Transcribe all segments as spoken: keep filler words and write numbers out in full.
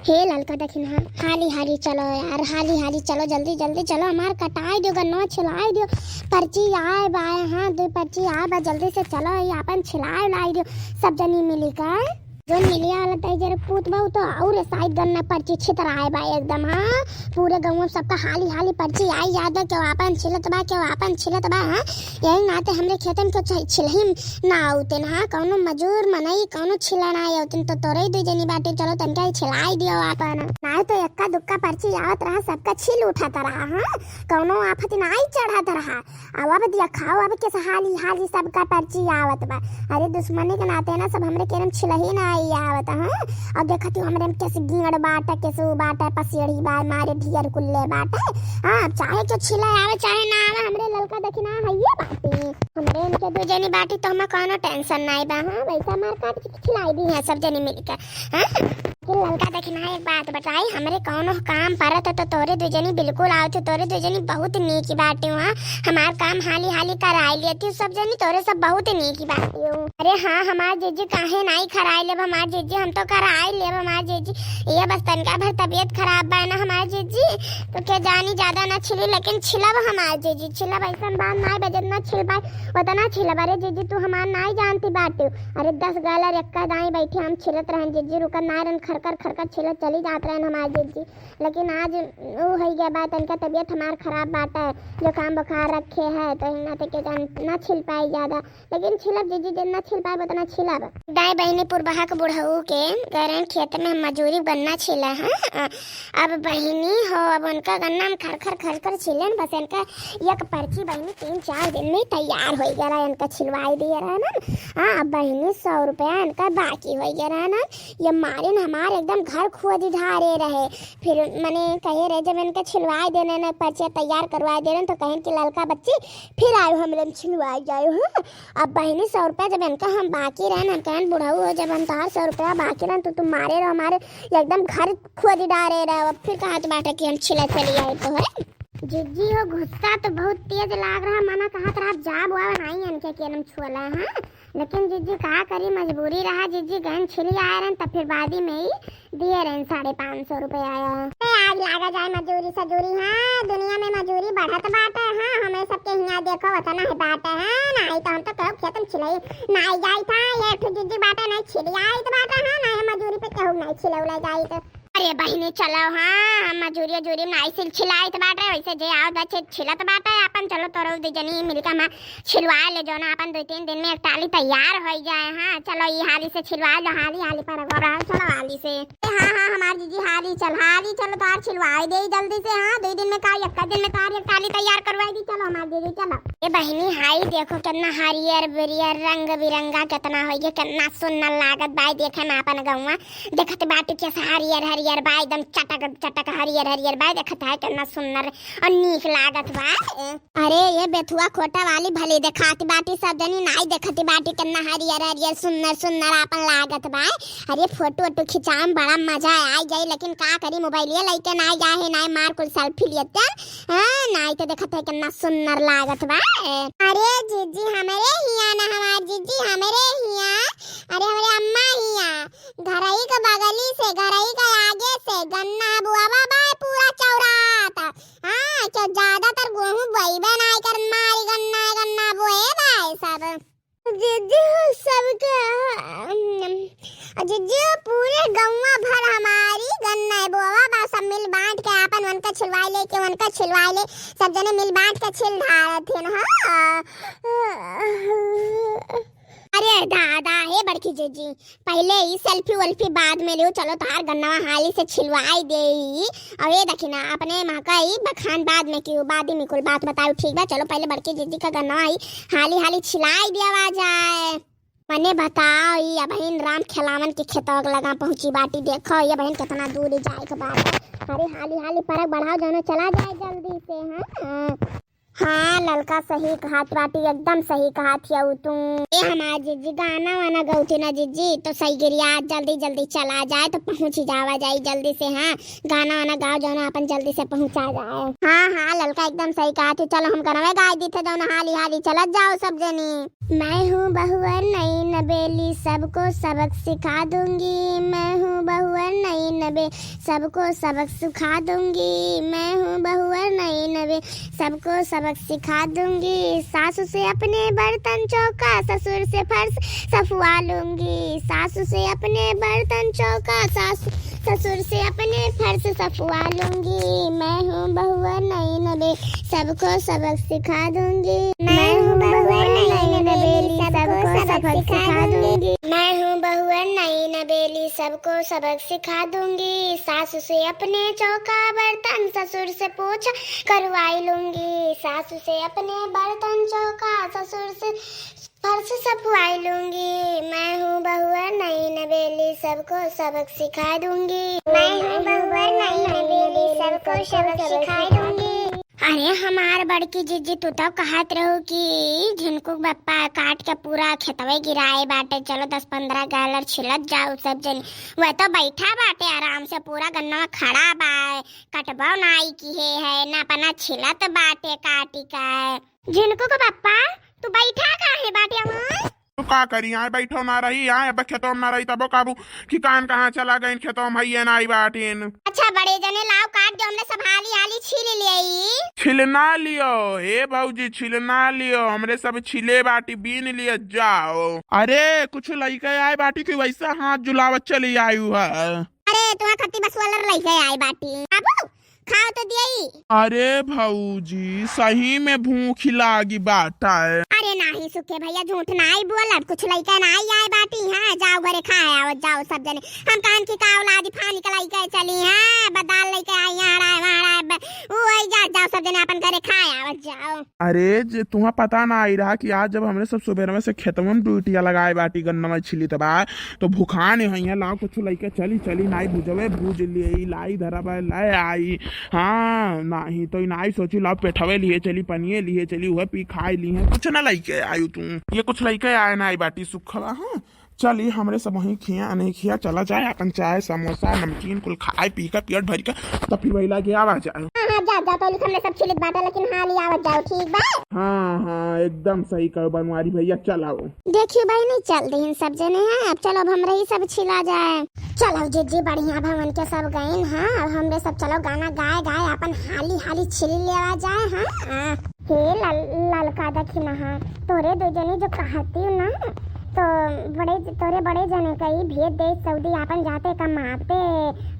हे ललका दखिनहा, हाली हाली चलो यार, हाली हाली चलो, जल्दी जल्दी चलो, हमार कटाई दियो, गन्नवा छिलाई दियो, पर्ची आए बा, हाँ, दुइ पर्ची आए बा, जल्दी से चलो, ई आपन छिलाई उलाई दियो, सब जनी मिली का। जौन मिलिया वाला तई जरे पूत बा, उ तो और साइड गन्ना पर्ची छितराए बा एकदम, हाँ, पूरे गाँव में सबका हाली हाली पर्ची आई जात बा, केहू आपन छिलत बा, केहू आपन छिलत बा, हाँ, यही नाते हमरे खेतन के छि-, छिलही ना आवतेन, हाँ, कौनो मजूर मनई, कौनो छिला ना आवतेन, तो तोरे दुइ जनी बाटे, चलो तनका ही छिलाई दियो आपन। ना तो एक्का दुक्का पर्ची आवत रहा, सबका छिल उठत रहा, हाँ, कौनो आफत ना आई चढ़त रहा। अब, अब दिया खाओ, अब कैसे हाली हाली सबका पर्ची आवत बा। अरे दुश्मनी के नाते ना सब हमरे केरम छिलही ना आई आवत, हाँ, अब देखत हो हमरे में कैसे गीड़ बाटे, कैसे उ बाटे, पसेड़ी बा, मारे ढियर कुल्ले बाटे, हाँ, चाहे के छिला आवे, चाहे ना आवे, हमरे ललका दखिनहा हइये बाटे। हमरे इनके दो जनी बाटी तो हमें कौनो टेंशन नाई बा। हाँ, वैसा मार काट के खिलाई दी है सब जनी मिलके। हाँ, कि ललका दखिनहा एक बात बताई, हमरे कौनो काम परत है तो तोरे दो जनी बिल्कुल आवत हो, तोरे दो जनी बहुत नीक बाटी हो। हाँ, हमार काम हाली हाली कराई लेती हो सब जनी, तोरे सब बहुत नीक बाटी हो। अरे हाँ, हमार जीजी काहे नाई कराई लेब हमार जीजी, हम तो कराई लेब हमार जीजी। ये बस तनका भर तबीयत खराब बा ना हमार जीजी, तो क्या जानी ज्यादा ना छिली, लेकिन छिलब हमार जीजी, छिलब, ऐसन बात नाई बा, जितना छिल पाए उतना छिलब। अरे जीजी, तू हमार नाई जानती बाटू। अरे दस गालर एक्का दाई बैठी हम छिलत रहन जीजी, रुकत नाई रहन, खरकर खरकर छिलत चली जात रहन हमार जीजी। लेकिन आज ऊ होइ गया बा, तनका तबीयत हमार खराब बाटे, जुकाम बुखार रखे है, तो हिंगा ते के जान ना छिल पाई ज्यादा। लेकिन छिलब जीजी, जितना छिल पाए उतना छिलब। दाई बहिनी पुरबहा के बुढ़ऊ के गरन खेत में मजूरी गन्ना छिला है। अ, अब बहिनी हो, अब उनका गन्ना में खरखर खरखर छिले न, बस इनका एक पर्ची बहिनी तीन चार दिन में तैयार होइ गया रहा, इनका छिलवाई दिए रहा ना। हाँ, अब बहिनी सौ रुपया इनका बाकी होइ गया रहा ना। ये मारिन हमार एकदम घर खोद ढारे रहे। फिर मने कहे रहे, जब इनका छिलवाई देने न, पर्ची तैयार करवाई देने, तो कहेन कि ललका बच्ची फिर आयो, हमरे में छिलवाई जायो। हाँ, अब बहिनी सौ रुपया जब इनका हम बाकी रहन, हम कहन बुढ़ऊ हो, जब हम तोहार सौ रुपया बाकी रहन तो तुम मारे रहो हमारे, एकदम घर खोद डारे रहो। अब फिर कहत बाटे कि हम छिला चली आए तो है। जीजी हो, गुस्सा तो बहुत तेज लाग रहा, मना कहत रहा जाब आवा नाई इनके केरम छुअला, हाँ, लेकिन जीजी का करी, मजबूरी रहा जीजी, गहन छिली आए रहन तब फिर बादी में ही दिए रहन साढ़े पाँच सौ रुपया आया। ए, आग लागा जाए मजूरी सजूरी, हाँ, दुनिया में मजूरी बढ़त बाटे, हाँ, हमें सबके हियाँ देखो उतना ही बाटे, हाँ, नाई तो हम तो केहू खेत में छिलई नाई जाइत, हाँ, ये ठो जीजी बाटे नाई छिली आइत बाटे, हाँ, नाई मजूरी पे केहू नाई छिलौला जाइत। अरे बहिनी चलो, हाँ, हम मजूरी उजूरी में नाई छिल छिलाइत बाटे, वैसे जे आवत बा छि-, छिलत बाटे, अपन चलो तोरो दू जनी मिलके हम छिलवा ले, जो ना अपन दो तीन दिन में एक टाली तैयार होइ जाए। हाँ, चलो ई हाली से छिलवा लो, हाली हाली पर गोबरा, चलो हाली से। ए, हाँ, हाँ, हमार जीजी, हाली चल, हाली चल, तोहार छिलवाई दे जल्दी से। हाँ, दो दिन में का, एक दिन में तोहार एक टाली तैयार करवाई दी। चलो हमार जीजी, चलो। ए बहिनी, हाई देखो कितना हरियर बिरियर रंग बिरंगा कितना होइ गया, कितना सुंदर लागत बाई देखे में अपन गौवा। देखत बाटू कैसे हरियर हरियर बा, एकदम चटक चटक हरियर हरियर बा। देखत है कितना सुंदर और नीक लागत बा। अरे ये बेथुआ खोटा वाली भले देखाती बाटी, सब जनी नाई देखती बाटी, कितना हरियर हरियर सुंदर सुंदर आपन लागत बा। अरे फोटो वोटो खिंचावे में बड़ा मजा आ जाई, लेकिन का करी, मोबाइलिया लइके नाई जाहे, नाई मार कुल सेल्फी लेते। हाँ, नाई तो देखत है कितना सुंदर लागत बा। अरे जीजी हमरे हिया ना, हमार जीजी हमरे हिया, अरे हमरे अम्मा हिया, घरई के बगली से, घरई के आगे से गन्ना बुआवा बा पूरा चौरात। हाँ, के ज्यादातर गेहूं बोइबे नाई कर, मारी गन्ना, गन्ना बोए बाय सब। जीजी हो सबके, अम, जीजी हो पूरे गौवा भर हमारी गन्ना बोवा बा, सब मिल बांट के आपन उनका छिलवाई ले, के उनका छिलवाई ले, सब जने मिल बांट के छिल ढारत हैं, हाँ। अरे दादा, हे बड़की जीजी, पहिले ई सेल्फी वेल्फी बाद में लियो, चलो तोहार गन्नवा हाली से छिलवाई देई। और ये देखी ना, अपने माँ का ई बखान बाद में कियो, बाद में कुल बात बताओ, ठीक बा? चलो पहिले बड़की जीजी का गन्नवा ई हाली हाली छिलाई दियावा जाए। मने बताओ, ई अबहिन राम खेलावन के खेतवा के लगा पहुँची बाटी, देखो ये बहिन कितना दूर जाए के बाटे। अरे हाली हाली परक बढ़ाओ, जौनो चला जाए जल्दी से। हाँ। हाँ, ललका सही कहत बाटी, एकदम सही कहत हियऊ तू। ए हमार जीजी, गाना वाना गौती ना जीजी, तो सही गिरिया, जल्दी जल्दी चला जाए तो पहुँच ही जावा जाई जल्दी से। हाँ, गाना वाना गाओ, जौन अपन जल्दी से पहुँचा जाए। हाँ, हाँ, ललका एकदम सही कहत ही। चलो हम गाना गाई दी थे, जौन हाली हाली चलत जाओ सब जनी। मैं हूँ बहुअर नई नबेली, सबको सबक सिखा दूंगी। मैं हूँ बहुअर नई नबे, सबको सबक सिखा दूंगी। मैं हूँ बहुअर नई नबे, सबको सबक सिखा दूंगी। सासू से अपने बर्तन चौका, ससुर से फर्श सफवा लूंगी। सासू से अपने बर्तन चौका, सासू ससुर से अपने फर्श सफवा लूंगी। मैं हूँ बहुअर नई नबे, सबको सबक सिखा दूंगी। मैं हूँ बहुअर नई नबेली, सबको सबक सिखा दूंगी। मैं हूँ बहुअर नई नबेली, सबको सबक सिखा दूंगी। सासू से अपने चौका बर्तन, ससुर से पोछा करवाई लूंगी। सासू से अपने बर्तन चौका, ससुर से फर्श सफवाई लूंगी। मैं हूँ बहुअर नई नबेली, सबको सबक सिखा दूंगी। मैं हूँ बहुअर नई नबेली, सबको सबक सिखा दूंगी। अरे हमार बड़की जिज्जी, तू तो कहत रहो कि झिनकू बप्पा काट के पूरा खेतवे गिराए बाटे, चलो दस पन्द्रह गालर छिलत जाओ सब जन। वह तो बैठा बाटे आराम से, पूरा गन्ना खड़ा बा, कटबो नाई किहे है, ना अपना छिलत बाटे काटी का। झिनकू के पप्पा, तू बैठा काहे बाटे वहाँ? तू का करी, आए बैठो ना रही, आए अब खेतों में ना रही, तबो काबू कि कान कहाँ चला गइन, खेतों में हइये नाई बाटिन। अच्छा बड़े जने, लाओ काट दो, हमने सब हाली हाली छील लेई। छिलना लियो, हे भौजी, छिलना लियो, हमरे सब छिले बाटी, बीन लियो, जाओ। अरे कुछ लइके आए बाटी कि वैसा हाथ जुलावत चली आयु है। अरे तुम्हार खत्ती बस वाला लइके आए बाटी। बाबू, खाओ तो दियई। अरे भौजी, सही में भूख लागी बाटे। अरे नाही सुखे भैया, झूठ नाही बोलब, कुछ लइके नाही आए बाटी। हाँ, जाओ घरे खाए आवत जाओ सब जने। हम कहन कि का औलादी फानी के लइके चली, हाँ, बदाल लइके आई, यहाँ अड़ाए, वहाँ अड़ाए, ब-, उ आई जा, जाओ सब जने अपन घरे खाए आवत जाओ। अरे जे तुहा पता ना आई रहा कि आज जब हमरे सब सुबेरवे से खेतवन डूटिया लगाए बाटी, गन्नवा छिलित बा, तो भुखान हइया, लाओ कुछ लइके चली, चली नाई भुजवे भूज लियई, लाई धरब लै आई। हाँ, नाही तो ई नाई सोची, लाओ पेठवे लिहे चली, पनिये लिहे चली, उहे पी खाए लिहे, कुछ ना लइके आयु तू। ये कुछ लइके आए नाई बाटी सुखवा, हाँ। चली हमरे सब वहीं खिया, नहीं खिया, चला जाए, अपन चाय, समोसा, नमकीन कुल खाए पी के, पेट भर के, तब फिर वही लागे आवा जाए। हाँ, हाँ, जा, जा, तो हमने सब छिलित बाटा, लेकिन हाली आवत जाओ, ठीक बा? हाँ, हाँ, एकदम सही कहो बनवारी भैया, चलाओ। देखियो बहिनी, चल दीन सब जने हैं, अब चलो अब हमरे ही सब छिला जाए। चलो जिज्जी, बढ़िया भवन के सब गइन हैं, अब हमरे सब चलो गाना गाए गाए अपन हाली हाली छिली लेवा जाए। हाँ, हाँ। हे लल-, ललका दखिनहा, तोरे दो जने जो कहती ना, तो बड़े, तोरे बड़े जने कई भेज दे सऊदी, आपन जाते कमाते,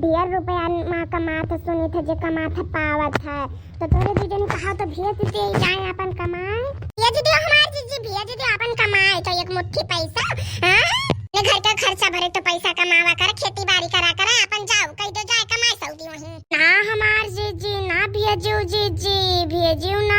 ढेर रुपया मा कमात सुनित है, जे कमात है पावत है, तो तोरे दो जने कहा तो भेज दे जाए आपन कमाए। भेज दे हमार जिज्जी, भेज दे आपन कमाए, तो एक मुट्ठी पैसा, हाँ? अपने घर का खर्चा भरे तो पैसा कमावा कर, खेती बाड़ी करा कर, आपन जाओ, कह दो जाए कमाए सऊदी वहीं। ना हमार जिज्जी, ना भेजियो जिज्जी, भेजियो ना।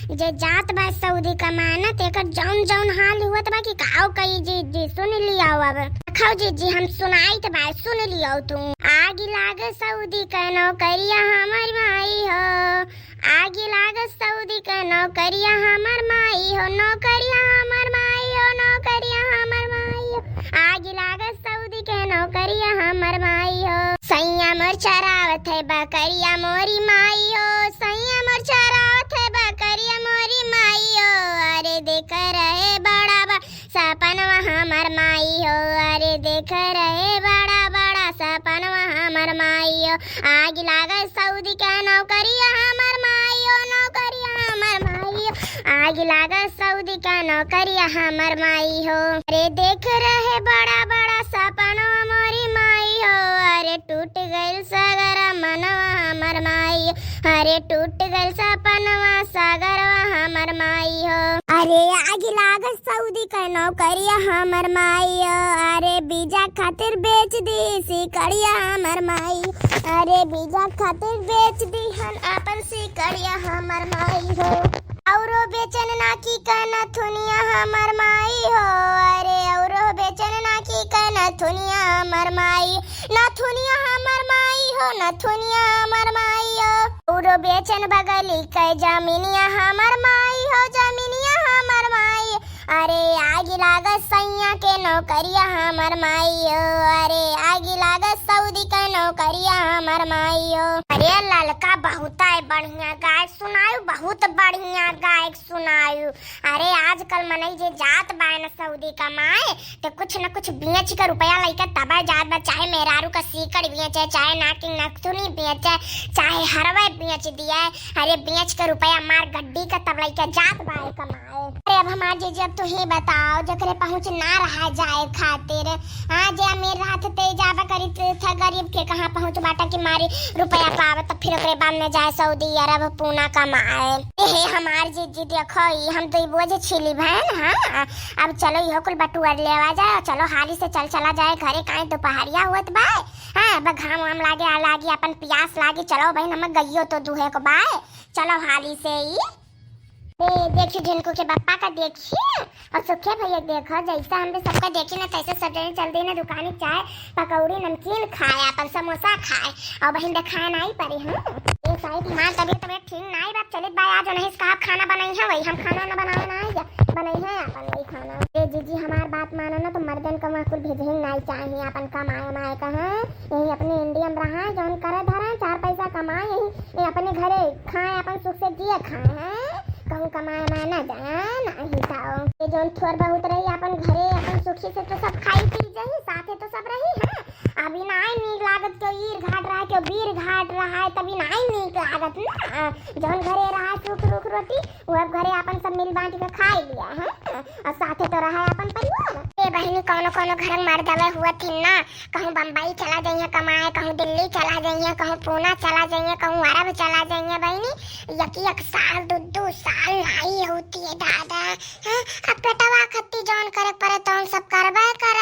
जे जात बा सऊदी कमाए ना, तेकर जौन जौन हाल हुवत बा कि काओ कही जिज्जी, सुन लियाओ अब। खाओ जिज्जी, हम सुनाइत बा, सुन लियाओ तू। आगी लाग सऊदी के नौकरिया हमर माई हो, आगी लाग सऊदी के नौकरिया हमर माई हो, नौकरिया हमर माई हो, नौकरिया हमर माई हो। आगी लाग सऊदी के नौकरिया हमर माई हो। सैया मोर चरावत है बकरिया मोरी माई हो, सैया मोर चरावत है बकरिया मोरी माई हो। अरे देख रहे बड़ा बा सपनवा हमर माई हो, अरे देख रहे बड़ा बड़ा सपनवा हमर माई हो। आगी लाग सऊदी के नौकरिया हमर माई हो, नौकरिया हमर माई हो। आगी लाग सऊदी के नौकरिया हमर माई हो। अरे देख रहे बड़ा बड़ा सपनवा मोरी माई हो। अरे टूट गइल सगरा मनवा हमर माई हो। अरे टूट गइल सपनवा सगरवा हमर माई हो। अरे आगी लाग सऊदी के नौकरिया हमर माई हो। अरे वीजा खातिर बेच दी सिकड़िया हमर माई। अरे वीजा खातिर बेच दी हन आपन सिकड़िया हमर माई हो। औरो बेचन ना की कनथुनिया हमर माई हो। अरे औरो बेचन ना की कनथुनिया हमर माई। नथुनिया हमर माई हो, नथुनिया हमर माई हो। औरो बेचन बगली के जमीनिया हमर माई हो, जमीनिया हमर माई। अरे आगी लागत सैया के नौकरिया हमर माई हो, अरे आगी लागत सऊदी के नौकरिया हमर माई हो। अरे ललका बहुत है बढ़िया गायक सुनायु, बहुत बढ़िया गायक सुनायु। अरे आजकल मनई जे जात बाय न सऊदी कमाए, ते कुछ न कुछ बेच के रुपया लइके तबे जात बा, चाहे मेहरारू का सीकड़ बेचे, चाहे नाक के नथुनी बेचे, चाहे हरवे बेच दिए। अरे बेच के रुपया मार गड्डी का तब लइके जात बाय कमाए। अरे अब हमार जीजी, अब तू ही बताओ, जेकरे पहुँच ना रहा जाए खातिर, हाँ, जे अमीर रहत ते जाबे करी त था, गरीब के कहाँ पहुँच बाटा कि मारी रुपया पावे, तो फिर ओकरे बाद में जाए सऊदी अरब पूना कमाए। ए हे हमार जीजी, देखो ई हम दुई बोझ छिली बहन, हाँ, अब चलो इहो कुल बटुअर लेवा जाए, चलो हाली से चल चला जाए घरे, काहे दोपहरिया होत बा, हाँ, अब घाम वाम लागे आ लागी, अपन पियास लागी, चलो बहन, हमें गइयो तो दुहे को बाय, चलो हाली से ई। ए, देखी झिनकू के बप्पा का देखी, और सुखे भैया देखो, जैसा हम भी सबका देखी ना, तैसे सब जने चल दी ना दुकानी, चाय, पकौड़ी, नमकीन खाए, अपन समोसा खाए, और बहिन देखाए नाई परी हम। ए साइड हमार तबीयत, तबीयत ठीक नाई बा, चलित बा आज नहीं का खाना बनाई है, वही हम खाना ना बनावे ना आई जा, बनाई है अपन वही खाना। ए जीजी हमार बात मानो ना, तो मर्दन का वहाँ कुल भेजे ही नाई चाहिए, अपन कमाए माए का है, यही अपने इंडिया में रहा, जौन करे धरा, चार पैसा कमाए, यही ये अपने घरे खाए, अपन सुख से जिए खाए, हैं? कहूँ कमाए माए ना जाए, ना ही जाओ। ये जौन थोर बहुत रही अपन घरे, अपन सुखी से तो सब खाई पी जाई, साथे तो सब रही, हैं? अभी नाई नीक लागत, क्यों ईर घाट रहा, क्यों बीर घाट रहा है, तभी नाई नीक लागत ना। जौन घरे रहा सूख रूख रोटी, वो अब घरे अपन सब मिल बांट के खाई लिया, हैं? और साथे तो रहा अपन परिवार। ए बहिनी, कौनो कौनो घर में मर्द हवे हुआ थी ना, कहूँ बम्बई चला जाइए कमाए, कहूँ दिल्ली चला जाइए, कहूँ पूना चला जाइए, कहूँ अरब चला जाइए बहिनी। यक यक साल, दू दू साल नाई होती है दादा। हाँ, अब पेटवा खत्ती जौन करे पड़े तौन सब करबे कर।